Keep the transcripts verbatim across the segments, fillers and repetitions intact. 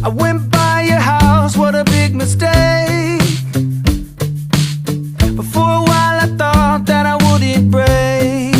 I went by your house, what a big mistake. But for a while I thought that I wouldn't break.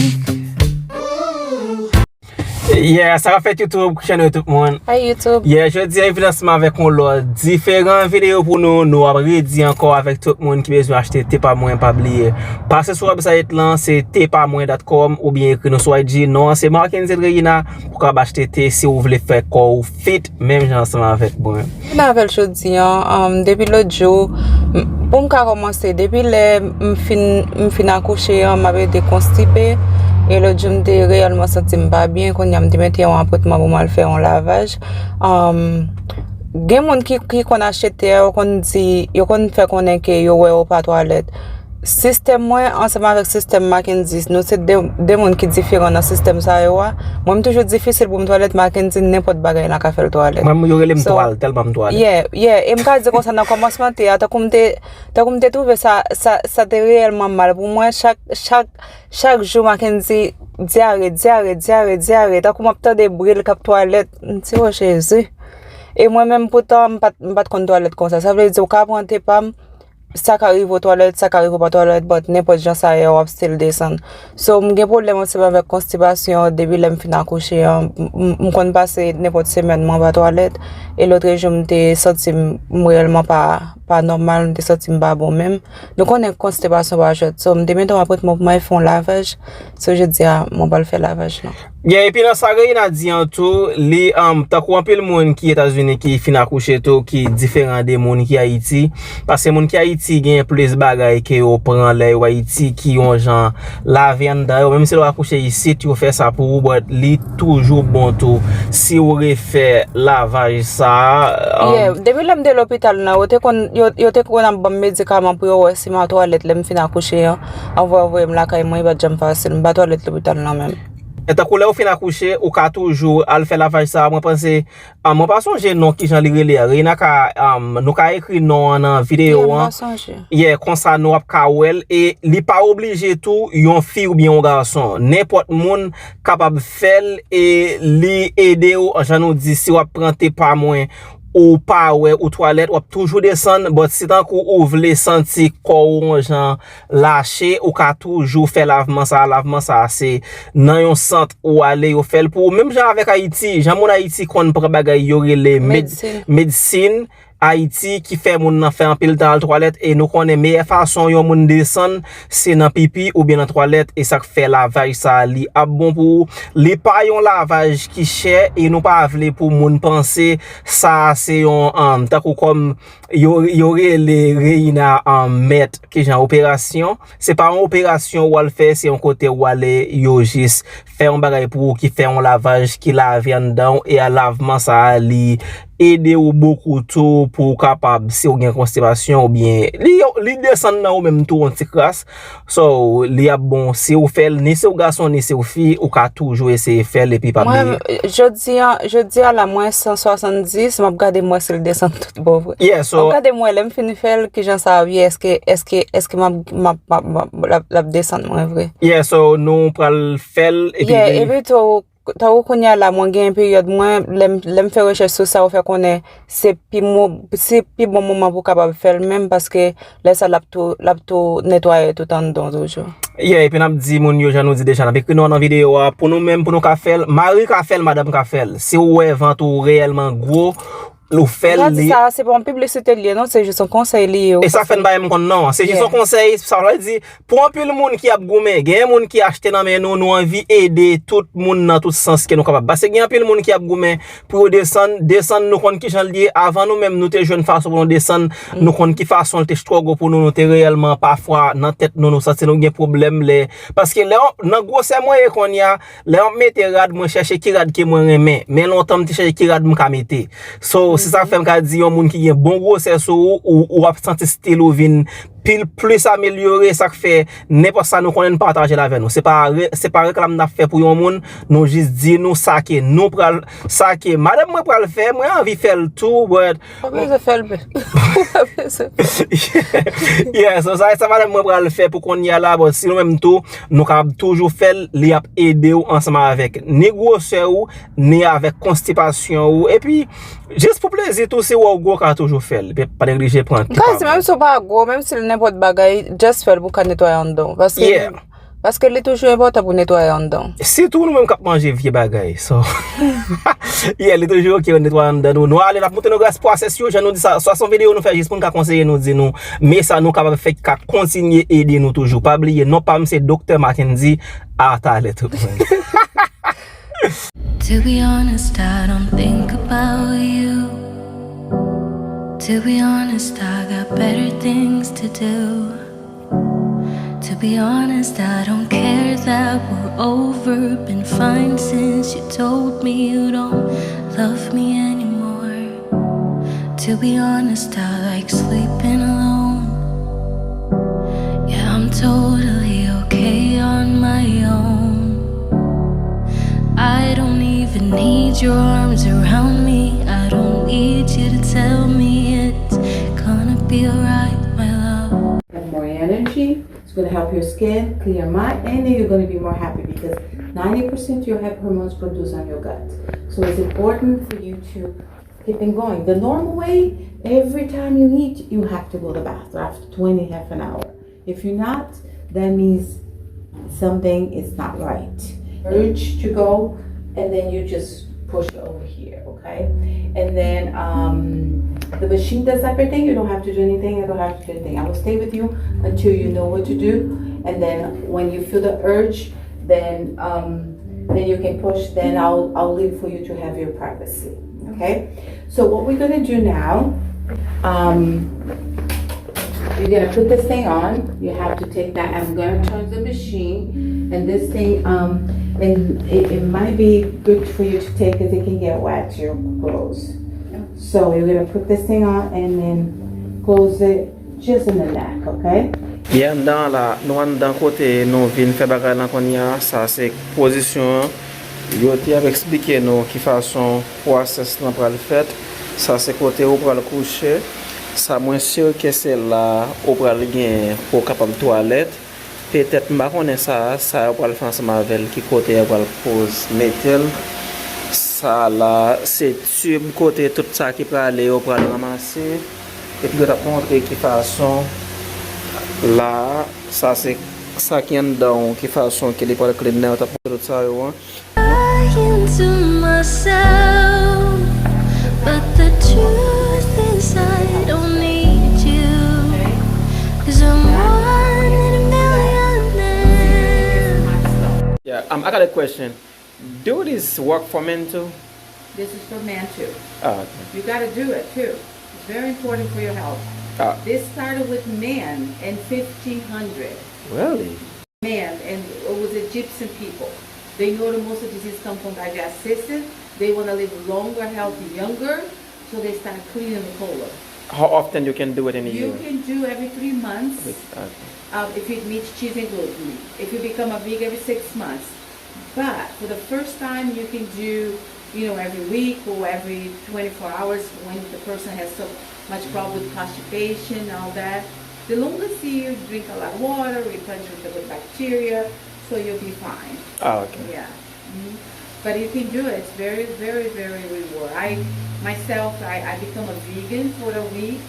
Yeah, sa ap fèt YouTube, channel tout moun. Hey YouTube. Yeah, jodi a vin ansanm avèk yon lòt diferan videyo pou nou. Nou ap redi ankò avèk tout moun ki bezwen achte te pa mwen, pa bliye. Pase sou website lan, se te pa mwen dot com oubyen ekri nou sou I G. Non an se Markendy Reina pou w kab achte te si w vle fè kò w fit menm jan ansanm avèk mwen. Vin avè l jodi an, um, depi lòt jou, m- pou m ka kòmanse, depi lè m fin, m fin akouche an, m ap rete konstipe. E lòt jou, m te reyèlman santi m pa byen. Kounye a, m te mete yon apwentman pou m al fè yon lavaj. Um, gen moun ki, ki konn achte te a, yo konn di, yo konn fè konnen ke yo wè yo pa twalèt. Sistèm mwen ansanm avèk sistèm Markendy, nou se de, de moun ki diferan nan sistèm sa yo a. Mwen, m toujou difisil pou m twalèt, Markendy, nenpòt bagay la ka fè l twalèt. Mwen, yo rele m So, twal, tèlman m twalèt. Yeah, yeah. E m ka di konsa nan kòmansman te a, tankou m te, tankou m te twouve sa, sa, sa te reyèlman mal pou mwen. Chak, chak, chak jou, Markendy, dyare, dyare, dyare, dyare. Tankou m ap tande bri l k ap twalèt. M di, o Jezi. E mwen menm, poutan, m pa t, m pa t konn twalèt konsa. Sa vle di, ou ka pran te pa m, sa ka rive w twalèt, sa ka rive w pa twalèt, but nenpòt jan sa ye, w ap still desann. So, m gen pwoblèm ansanm avèk konstipasyon depi lè m fin akouche an. M- m- m konn pase nenpòt semèn mwen pa twalèt. E lòt jou, m te santi m m reyèlman pa, pa nòmal, m te santi m pa bon menm. Nou konnen konstipasyon pa jwèt. So, m te mete yon apwentman pou m al fè yon lavaj. So, jodi a, mwen pral fè lavaj lan. Yeah, epi nan sa Reina di an tou, li, um, tankou anpil moun ki Etazini ki fin akouche tou, ki diferan de moun ki Ayiti. Paske moun ki Ayiti gen plis bagay ke yo pran lè yo Ayiti ki yon jan lave anndan yo. Menm si lè w akouche isit, yo fè sa pou ou, but li toujou bon tou si w refè lavaj sa. Um, Yeah, depi lè m te lopital nan, yo te konn, yo, yo te konn ap ban m medikaman pou yo wè si m a twalèt lè m fin akouche an. Anvan yo voye m lakay mwen, li pa t janm fasil. M pa twalèt lopital nan menm. E tankou lè ou fin akouche, ou ka toujou al fè lavaj sa. Mwen panse, ah, mwen pa sonje non kijan li rele a. Reina ka, um, nou ka ekri non an nan videyo Yeah, m an. pa sonje. Yeah, konsa nou ap ka wè l. E li pa oblije tou yon fi oubyen yon gason. Nenpòt moun kapab fè l e li ede w, jan nou di, si w ap pran te pa mwen, ou pa wè ou twalèt, w ap toujou desann, but si tankou ou vle santi kò w yon jan lache, ou ka toujou fè lavman sa. Lavman sa se nan yon sant ou ale, yo fè l pou ou. Menm jan avèk Ayiti, jan moun Ayiti konn pran bagay yo rele med- Medsin. Medsin Ayiti ki fè moun nan fè anpil tan al twalèt, e nou konnen meyè fason yon moun desann se nan pipi oubyen nan twalèt, e sa k fè lavaj sa li ap bon pou ou. Li pa yon lavaj ki chè, e nou pa vle pou moun panse sa se yon, um, tankou kòm yo, yo rele Reina, um, mèt kijan operasyon. Se pa yon operasyon w al fè, se yon kote w ale, yo jis fè yon bagay pou ou ki fè yon lavaj ki lave anndan w, e a lavman sa a li ede w bokou tou pou w kapab, si w gen konstipasyon oubyen li, li desann nan ou menm tou yon ti kras. So, li ap bon si w fè l, ni si w gason, ni si w fi, ou ka toujou eseye fè l epi pa bliye. Mwen, jodi a, jodi a la, mwen san swasanndis, m ap gade mwen si l desann tout bon vre. Yeah, M so, ap gade mwen lè m fin fè l, kijan sa ap ye, èske, èske, èske m ap, m ap, m ap, m ap, l ap, l ap desann mwen vre. yeah, so nou pral fè l epi Yeah, li- epi tou, tankou kounye a la, mwen gen peryòd mwen, lè m, lè m fè rechèch sou sa, ou fè konnen se pi mo, se pi bon moman pou w kapab fè l menm, paske lè sa l ap tou, l ap tou netwaye tout anndan w toujou. Yeah, epi n ap di moun yo, jan nou di deja, n ap ekri non an nan videyo a. Pou nou menm, pou nou ka fè l, mari ka fè l, madanm ka fè l. Si w wè vant ou reyèlman gwo, ou fè l, Sa di li sa, se pa yon piblisite li ye, non, se jis yon konsèy li ye. E sa fè n ba m konn non an. Se jis yon konsèy, sa vle di, pou anpil moun ki ap goumen, gen moun ki achte nan men nou, nou anvi ede tout moun nan tout sans ke nou kapab. Paske gen anpil moun ki ap goumen pou yo desann, desann nou konn kijan l ye. Avan nou menm, nou te jwenn fason pou nou desann, nou konn ki fason l te struggle pou nou, nou te reyèlman pafwa nan tèt nou, nou santi nou gen pwoblèm lè. Paske lè w, nan gwosè mwen ye kounye a, lè m ap mete rad, mwen chèche ki rad ke mwen renmen. Men lontan m te chèche ki rad m ka mete. So, se sa k fè m ka di yon moun ki gen bon gwosè sou ou, ou, ou ap santi stil ou vin pil plis amelyore, sa k fè nenpòt sa nou konnen n pataje l avè nou. Se pa re-, se pa reklam n ap fè pou yon moun, nou jis di nou sa ke nou pral, sa ke madanm mwen pral fè, mwen anvi fè l tou, but Pa bezwen fè l menm. Pa bezwen fè l. Yeah, so sa, sa madanm mwen pral fè pou kounye a la, but si nou menm tou, nou kapab toujou fè l, li ap ede w ansanm avèk ni gwosè ou, ni avèk konstipasyon ou, epi jis pou plezi tou, si w wè w gwo, w ka toujou fè l, epi pa neglije pran ti Guys, pa menm si w pa gwo, menm si l nenpòt bagay, just fè l pou w ka netwaye anndan w. Paske Yeah. Paske li toujou enpòtan pou netwaye anndan. Sitou nou menm k ap manje vye bagay. So, yeah, li toujou oke pou netwaye anndan nou. Nou ale, n ap montre nou gras pou asès yo, jan nou di sa. Swa se yon videyo nou fè jis pou n ka konseye nou, di nou, men sa nou kapab fè ki ka kontinye ede nou toujou. Pa bliye, non pa m se Doktè Mackendy. Atalè tout moun. To be honest, I don't think about you. To be honest, I got better things to do. To be honest, I don't care that we're over. Been fine since you told me you don't love me anymore. To be honest, I like sleeping alone. Yeah, I'm totally okay on my own. I don't even need your arms around me. I don't need you to tell me it's gonna be alright, my love. Have more energy. It's going to help your skin, clear your mind, and then you're going to be more happy because ninety percent of your happy hormones produce on your gut. So it's important for you to keep it going. The normal way, every time you eat, you have to go to the bathroom after twenty, half an hour. If you're not, that means something is not right. Urge to go, and then you just push it over here, okay? And then um, the machine does everything. You don't have to do anything. I don't have to do anything. I will stay with you until you know what to do. And then when you feel the urge, then um, then you can push. Then I'll I'll leave for you to have your privacy. Okay. So what we're gonna do now, um, you're gonna put this thing on. You have to take that. I'm gonna turn the machine, and this thing, um, and it, it might be good for you to take because it can get wet your clothes. So you're gonna put this thing on and then close it just in the neck, okay? Yeah, anndan la, nou anndan kote nou vin fè bagay lan kounye a. Sa se pozisyon an. Yo te ap eksplike nou ki fason pwosès lan pral fèt. Sa se kote ou pral kouche. Sa mwen si ke se la ou pral gen pou w kapab twalèt. Petèt m pa konnen sa, sa yo pral fè ansanm avè l, ki kote yo pral poz mete l. Sa la se tib kote tout sa ki prale yo pral ranmase. Epi yo t ap montre ki fason la, sa se sa ki anndan w, ki fason ke li pral clean nan, yo t ap montre tout sa yo an. Lying to myself, but the truth is I don't need you, 'cause I'm one in a million. Yeah, um, I got a question. Do this work for men too? This is for men too. Ah, okay. You gotta do it too. It's very important for your health. Ah. This started with men in fifteen hundred. Really? Men, and it was Egyptian people. They know the most of disease come from digestion. They wanna live longer, healthy, younger, so they start cleaning the colon. How often you can do it in a year? You can do every three months. With, okay. Um, if you eat meat, cheese, and gluten. If you become a vegan, every six months. But for the first time, you can do, you know, every week or every twenty-four hours when the person has so much problem with constipation and all that. The longer you drink a lot of water, replenish with the good bacteria, so you'll be fine. Ah, okay. Yeah. Mhm. But you can do it. It's very, very, very reward. I myself, I, I become a vegan for the week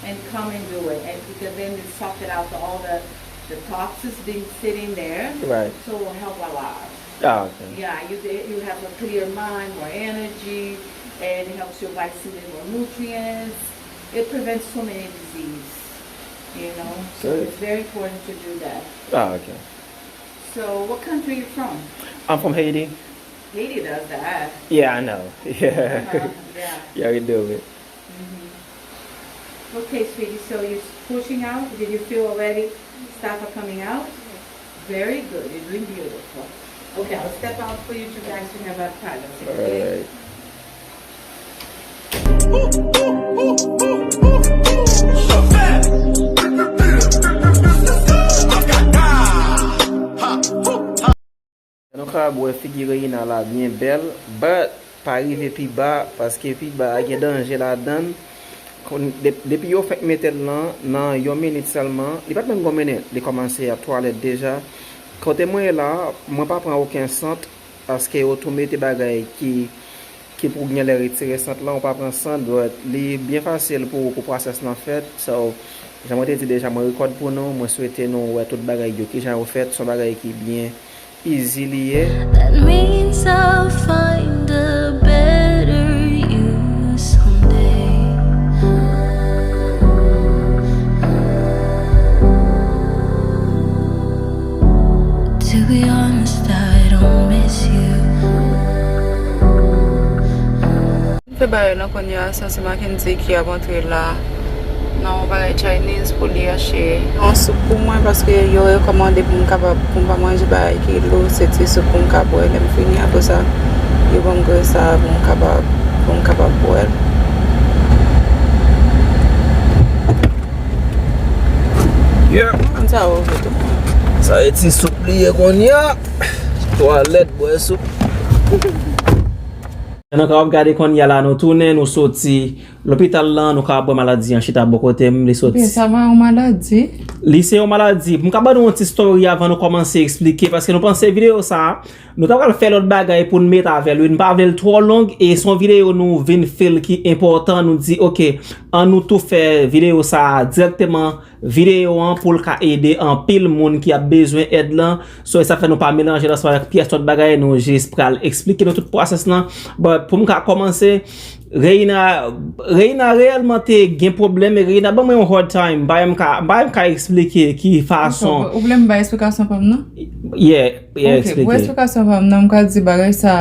and come and do it, and because then it suck it out all the the toxins been sitting there. Right. So it will help a lot. Ah, okay. Yeah, you you have a clear mind, more energy, and it helps your body assimilate more nutrients. It prevents so many diseases, you know. So good. It's very important to do that. Ah, okay. So, what country you from? I'm from Haiti. Haiti does that. Yeah, I know. Yeah. Uh-huh, yeah. Yeah, we do it. Mm-hmm. Okay, sweetie, so you're pushing out. Did you feel already stuff are coming out? Very good. You're doing beautiful. Okay, I'll step out for you two guys to have a privacy, okay? All right. Wè figi Reina la byen bèl, but pa rive pi ba, paske pi ba a gen danje ladan l. Kon, de-, depi yo fenk mete l lan, nan yon minit sèlman, li pa t menm gon minit, li kòmanse ap twalèt deja. Kote mwen ye la, mwen pa pran okenn sant, paske yo tou mete bagay ki, ki pou gen lè retire sant lan, ou pa pran sant, but li byen fasil pou, pou pwosès lan fèt. So, jan mwen te di deja, mwen rekòd pou nou, mwen swete nou wè tout bagay yo, kijan yo fèt, se yon bagay ki byen easy li ye. That means I'll find a better you someday. To be honest, I don't miss you. Fè bagay lan kounye a, sa se Mackenzie ki ap antre la nan yon bagay Chinese pou li achte yon soup pou mwen, paske yo rekòmande pou m kapab, pou m pa manje bagay ki lou, se ti soup pou m ka bwè lè m fini. Apre sa, yo ban m grenn sa a pou m kapab, pou m kapab bwè l. Yeah. Konn sa yo vle tou. Sa e ti soup li ye kounye a. Twalèt, bwè soup. Nan ka w ap gade kounye a la, nou tounen, nou soti lopital lan, nou ka ap wè maladi an chita bò kote m, li soti. Ebyen, sa pa yon maladi. Li se yon maladi. Pou m ka ban nou yon ti story avan nou kòmanse eksplike, paske nou panse videyo sa a, nou ta pral fè lòt bagay pou n met avè l, wi, nou pa vle l twò long, e se yon videyo nou vin feel ki enpòtan, nou di, oke, ann nou tou fè videyo sa a dirèkteman videyo an pou l ka ede anpil moun ki ap bezwen èd lan. So, e sa fè nou pa melanje l ansanm avèk pyès lòt bagay, nou jis pral eksplike nou tout pwosès lan. But pou m ka kòmanse, Reina, Reina reyèlman te gen pwoblèm, e Reina ban mwen yon hard time. M pa menm ka, m pa menm ka eksplike ki fason. Ou vle m bay eksplikasyon pa m nan? Yeah, yeah, eksplike. Ok, pou eksplikasyon pa m nan, m ka di bagay sa,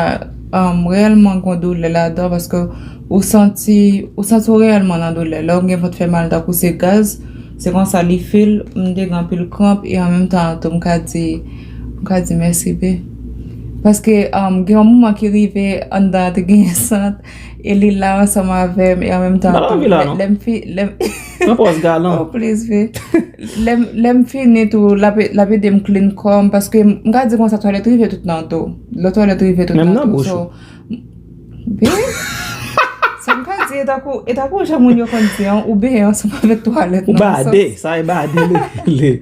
um, reyèlman gon doulè ladan, paske ou santi, ou santi w reyèlman nan doulè. Lè w gen vant fè mal tankou se gaz, se konsa li feel, m te gen anpil kranp, e an menm tan tou m ka di, m ka di mèsi, bae. Paske, um, gen yon moman ki rive, anndan an te genyen sant, e li la ansanm avè m, e an menm tan tou, lè, lè m fi-, lè m Pran pòz galan. Oh, please, bae. Lè m, lè m fini tou, l ap, l ap ede m clean kò m, paske m, m ka di konsa, twalèt rive tout nan do. Lè twalèt rive tout nan do. Menm nan bouch ou. Bae, sa m ka di, e tankou, e tankou jan moun yo konn di an, ou benyen ansanm avèk twalèt nan. Ou bade, sa e bade li rele.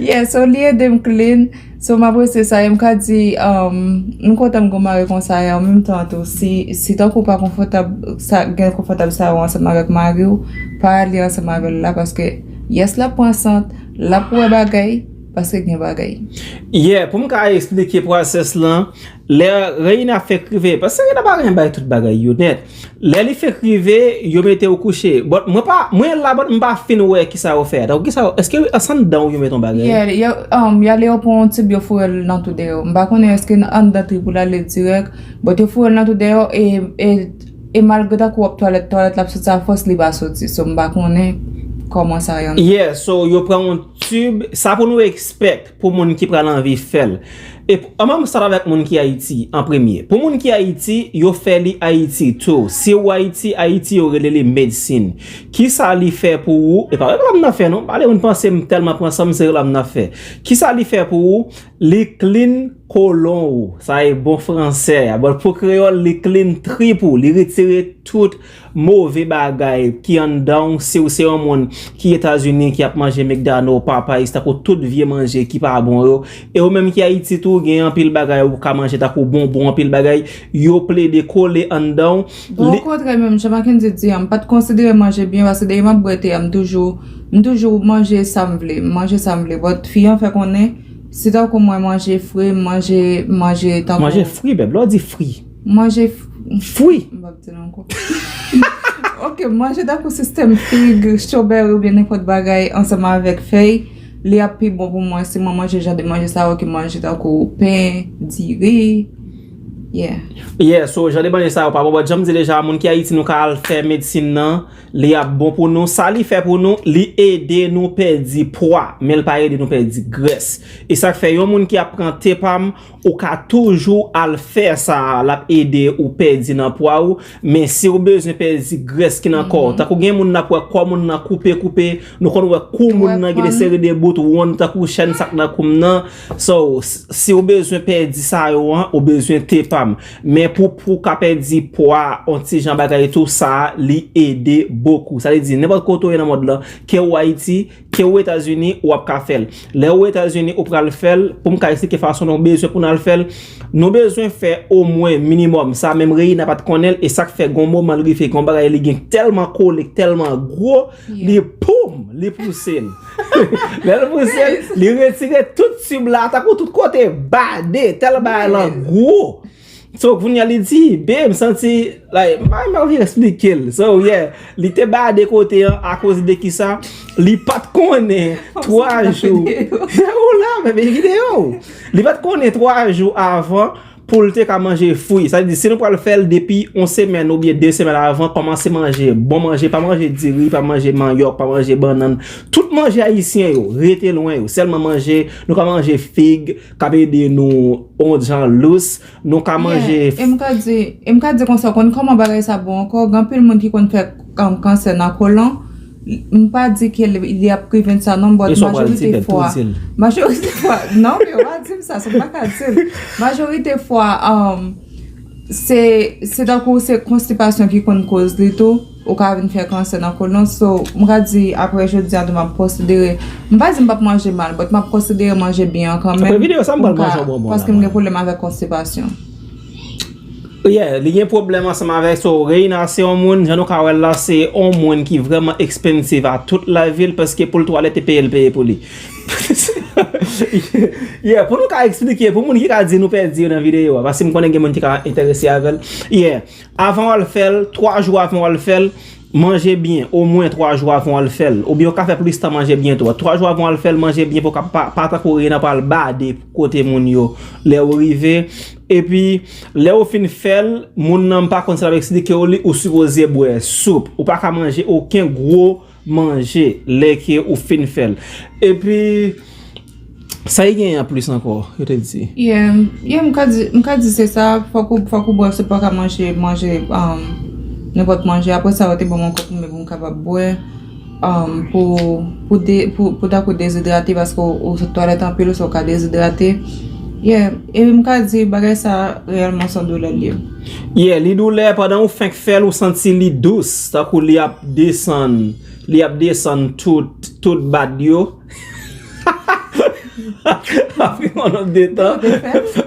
Yeah, so li ede m clean. So, m apresye sa, e m ka di, um, m kontan m gon mari konsa, e an menm tan tou, si, si tankou w pa konfòtab, sa, gen konfòtab sa yo ansanm avèk mari w, pa ale ansanm avè l la, paske, yes, l ap pran sant, l ap wè bagay, paske gen bagay. Yeah, pou m ka eksplike pwosès lan, lè Reina fèk rive, paske Reina pa renmen bay tout bagay yo nèt. Lè li fenk rive, yo mete w kouche. But mwen pa, mwen la, but m pa fin wè kisa yo fè. Donk, kisa yo, èske anndan w yo mete yon bagay? Yeah, yo, um, y ale yo pran yon tib, yo foure l nan tou dèyè w. M pa konnen èske n-, anndan trip ou l ale dirèk, but yo foure l nan tou dèyè w, e, e, e malgre tankou w ap twalèt, twalèt la ap soti a fòs, li pa soti. So, m pa konnen kòman sa ye. Yeah, so, yo pran yon tib, sa pou nou expect pou moun ki pral anvi fè l. E p-, an menm tan avèk moun ki Ayiti, an premye. Pou moun ki Ayiti, yo fè li Ayiti tou. Si w Ayiti, Ayiti, yo rele li medsin. Kisa li fè pou ou? E pa reklam n ap fè non. Pale moun panse m tèlman pran san m, se reklam n ap fè. Kisa li fè pou ou? Li clean kolon ou. Sa e bon fransè a. But pou kreyòl, li clean trip ou. Li retire tout move bagay ki anndan w, si w se yon moun ki Etazini, ki ap manje McDonald, Popeyes, tankou tout vye manje ki pa bon yo, e ou menm ki Ayiti tou, gen anpil bagay ou ka manje, tankou bonbon, anpil bagay, yo plede kole anndan w. Bon, okontrè, menm jan Mackenzie di an, m pa t konsidere manje byen, paske depi m ap bwè te a, m toujou, m toujou manje sa m vle, m manje sa m vle. But fi an fè konnen, si tankou mwen manje fri, m manje, m manje tankou. Manje fri, bèb, lè w di fri. Manje f-, fwi. M p ap di l ankò. Ok, manje tankou sistèm fig, strawberry oubyen nenpòt bagay ansanm avèk fèy, li ap pi bon pou mwen si mwen manje jan de manje sa yo ke manje tankou pen, diri. Yeah. Yeah, so jan de bande sa yo pa bon, but jan m di deja, moun ki Ayiti, nou ka al fè medsin nan, li ap bon pou nou. Sa li fè pou nou, li ede nou pèdi pwa, men li pa ede nou pèdi grès. E sa k fè yon moun ki ap pran T-PAM, ou ka toujou al fè sa, l ap ede ou pèdi nan pwa ou. Men si ou bezwen pèdi grès ki nan kò w, tankou gen moun n ap wè kò moun nan koupe koupe, nou konn wè kou moun nan gen de seri de bout wonn tankou chèn sa k nan kou m nan. So, si w bezwen pèdi sa yo an, ou bezwen T-PAM. Men pou pou ka pèdi pwa, on ti jan bagay tou, sa a, li ede bokou. Sa vle di, nenpòt kote w ye nan mond lan, ke w Ayiti, ke w Etazini, w ap ka fè l. Lè w Etazini, ou pral fè l, pou m ka eksplike fason nou bezwen pou n al fè l, nou bezwen fè omwen minimòm. Sa menm Reina pa t konnen l, e sa k fè gon moman l rive, gon bagay li gen tèlman kole, tèlman gwo, li poum, li pouse l. Lè l pouse l, li retire tout tib la, tankou tout kote bade, tèl bagay lan gwo. So, kounye a li di, babe, m santi, like, m pa menm vin eksplike l. So, yeah, li te bade kote an akoz de kisa? Li pa t konnen twa jou. Ou la, men videyo. Li pa t konnen twa jou avan pou l te ka manje fwi. Sa vle di, si nou pral fè l depi yon semèn oubyen de semèn avan, kòmanse manje bon manje, pa manje diri, pa manje manyòk, pa manje bannann. Tout manje ayisyen yo, rete lwen yo. Sèlman manje, nou ka manje fig, k ap ede nou yon jan lous, nou ka manje. E m ka di, e m ka di konsa, ou konn kòman bagay sa bon ankò, gen anpil moun ki konn fè kan- kansè nan kolon. M pa di ke li, li ap prevent sa non, but majorite fwa, majorite fwa, non, men w pa di m sa, so m pa ka di l. Majorite fwa, um, se, se tankou se konstipasyon ki konn koz li tou, ou ka vin fè kansè nan kolon. So, m ka di, apre jodi a tou, m ap konsidere, m pa di m p ap manje mal, but m ap konsidere manje byen an kanmenm. Apre videyo sa, m pral manje yon bonbon la, paske m gen pwoblèm avèk konstipasyon. Yeah, li gen pwoblèm ansanm avèk, so, Reina se yon moun, jan nou ka wè l la, se yon moun ki vrèman expensive a tout lavi l, paske pou l twalèt e peye l peye pou li. Yeah, pou nou ka eksplike, pou moun ki ka di nou pèdi yo nan videyo a, paske m konnen gen moun ki ka enterese avè l. Yeah, avan w al fè l, twa jou avan w al fè l, manje byen, omwen twa jou avan w al fè l. Oubyen ou ka fè plis tan manje byen tou. Twa jou avan w al fè l, manje byen pou w ka pa, pa tankou Reina pral bade kote moun yo lè ou rive. Epi, lè ou fin fè l, moun nan m pa konn si l ap eksplike w li, ou sipoze bwè soup. Ou pa ka manje okenn gwo manje lè ke ou fin fè l. Epi, sa ki genyen anplis ankò, yo te di? Yeah, yeah, m ka di, m ka di se sa, fòk ou, fòk ou bwè soup, pa ka manje, manje, um, nenpòt manje. Apre sa, yo te ban m yon kòp men pou m kapab bwè, um, pou, pou, de, pou, pou tankou dezidrate, paske ou, ou sot twalèt anpil, so ou ka dezidrate. Yeah, e m ka di bagay sa reyèlman se yon doulè l ye. Yeah, li doulè, pandan ou fenk fè l, ou santi li dous, tankou li ap desann, li ap desann tout, tout bad yo. Apre yon nòt de tan,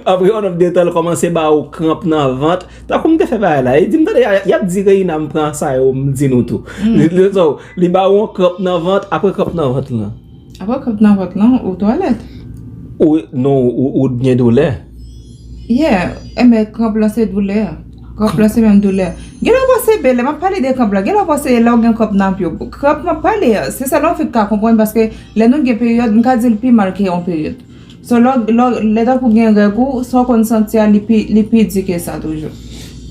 apre yon nòt de tan, l kòmanse ba ou kranp nan vant. Tankou m te fè bagay la, e di m tande, y a- y ap di Reina m pran sa yo, m di nou tou. Li, li, so, li ba ou yon kranp nan vant, apre kranp nan vant lan. Apre kranp nan vant lan, ou twalèt. Ou, non, ou, ou gen doulè. Yeah, enben kranp lan se doulè. Kranp lan se menm doulè. Gen lè w panse, ben, lè m ap pale de kranp lan, gen lè w panse lè w gen kranp nan pye w. Kranp m ap pale a, se sa lè w fèk ka konprann, paske lè nou gen peryòd, m ka di l pi mal ke yon peryòd. So, lè, lè, lè tankou gen règ ou, sa w konn santi a, li pi, li pi di ke sa toujou.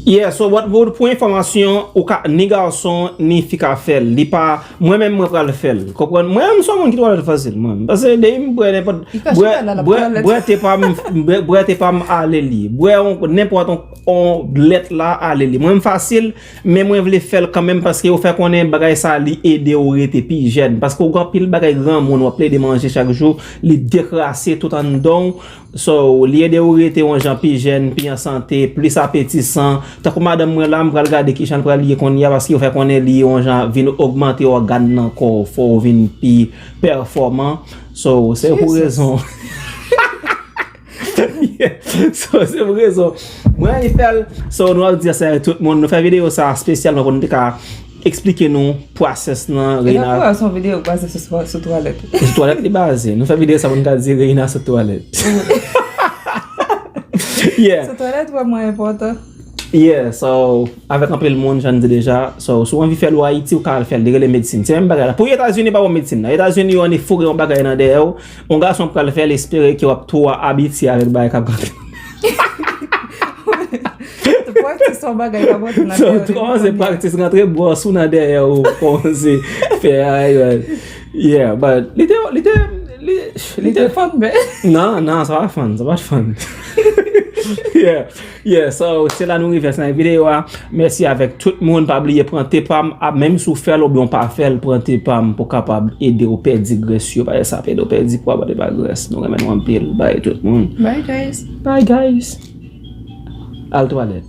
Yeah, so, but pou, pou enfòmasyon, ou ka, ni gason, ni fi ka fè l. Li pa, mwen menm, mwen pral fè l. Konprann? Mwen menm, m se yon moun ki twalèt fasil, mwen. Paske depi m bwè nenpòt, bwè, bwè, bwè te pa m, bwè, bwè te pa m ale li. Bwè yon, nenpòt yon, yon lèt la ale li. Mwen, m fasil, men mwen vle fè l kanmenm paske yo fè konnen bagay sa li ede w rete pi jèn. Paske w gen anpil bagay granmoun w ap plede manje chak jou, li dekrase tout anndan w. So, li ede w rete yon jan pi jèn, pi an sante, plis apetisan. Tankou madanm mwen la, m pral gade kijan l pral ye kounye a, paske yo fè konnen li yon jan vin ogmante ògàn nan kò w, fè w vin pi pèfòman. So, se pou rezon. Yeah. So, se pou rezon. Mwen, li fè l. So, nou ap di sa tout moun. Nou fè videyo sa espesyalman pou nou te ka eksplike nou pwosès nan. Reina. Dakò, se yon videyo k baze sou, sou, sou twalèt. Sou twalèt li baze. Nou fè videyo sa pou nou ka di Reina sou twalèt. Yeah. Sou twalèt vrèman enpòtan. Yeah, so, avèk anpil moun, jan n di deja, so, si w anvi fè l ou Ayiti, ou ka al fè l, li rele medsin. Se menm bagay la. Pou Etazini, pa bon medsin nan. Etazini, yo annik foure yon bagay nan dèyè w. Yon gason pral fè l, espere ke w ap twò abitye avèk bagay k ap gate. Practice yon bagay k ap rantre nan So, tèt tou kòmanse practice rantre bwòs ou nan dèyè ou kòmanse fè ay. Yeah, but li te li te li Li te te fun, men. Non, non, sa pa fun, sa pa fun. Yeah, yeah, so se la nou rive nan videyo a. Mèsi avèk tout moun. Pa bliye pran te pa m, a, menm si w fè l oubyen w pa fè l, pran te pa m pou kapab ede w pèdi grès yo. Paske sa ap ede w pèdi pwa, pèdi pa grès. Nou renmen nou anpil. Bye tout moun. Bye, guys. Bye, guys. Al twalèt.